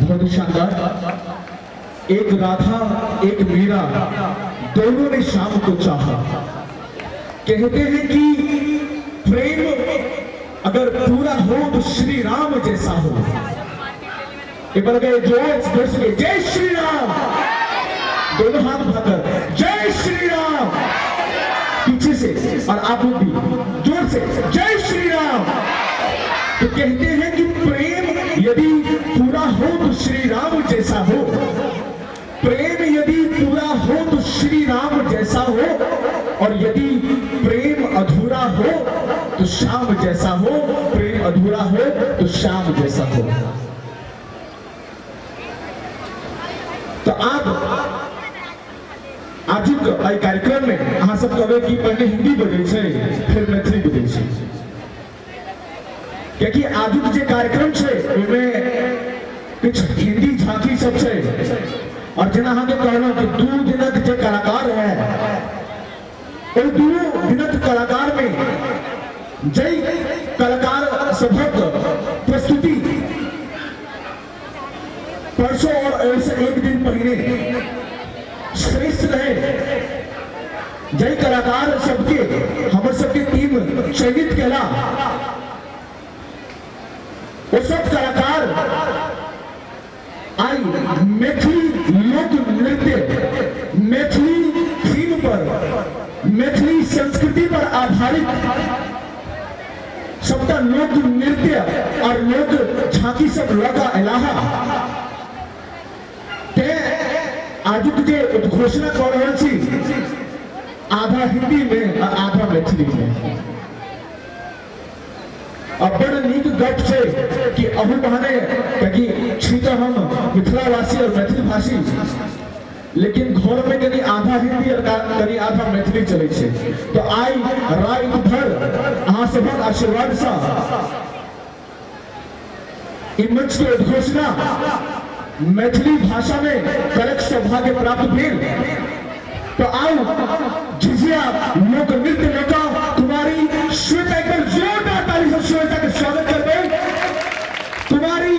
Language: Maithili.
बहुत ही शानदार। एक राधा एक मीरा, दोनों ने शाम को चाहा। कहते हैं कि प्रेम अगर पूरा हो तो श्री राम जैसा हो। एक बार गए जोर जोर से जय श्री राम, दोनों हाथ उठाकर जय श्री राम, पीछे से और आप लोग भी जोर से जय श्री राम। तो कहते हैं कि प्रेम यदि पूरा हो तो श्री राम जैसा हो, प्रेम यदि पूरा हो तो श्री राम जैसा हो, और यदि प्रेम अधूरा हो तो श्याम जैसा हो, प्रेम अधूरा हो तो श्याम जैसा हो। तो आप आजुक एहि कार्यक्रम में अहाँ सब कहबै कि पहिने हिंदी बजै छै फिर मैथिली बजै छै, कियाकि आजुक जे कार्यक्रम छै ओहिमे किछु हिंदी झांकी सब छै। और जेना अहाँके कहलहुँ कि 2 दिनक जे कलाकार है, ओहि 2 दिनक कलाकार में जै कलाकार सभक प्रस्तुति परसों और ऐसे एक दिन पहले श्रेष्ठ रहे, जय कलाकार सबके हमर सबके टीम चयनित केला, वो सब कलाकार आई मैथिली लोक नृत्य, मैथिली थीम पर, मैथिली संस्कृति पर आधारित सबटा लोक नृत्य और लोक झांकी सब लऽ कऽ अयलाह। तें आजुक जे उद्घोषणा कऽ रहल छी आधा हिंदी में आ आधा मैथिली में। आ बड़ नीक गप छै कि अहू बहाने, कियाकि छी तऽ हम मिथिलावासी और मैथिली भाषी, लेकिन घर में कनी आधा हिंदी और कनी आधा मैथिली चलै छै। तो आइ राति भर अहाँ सभक आशीर्वाद सँ ई मंच के उद्घोषणा मैथिली भाषा में करक सौभाग्य प्राप्त भेल। तो आउ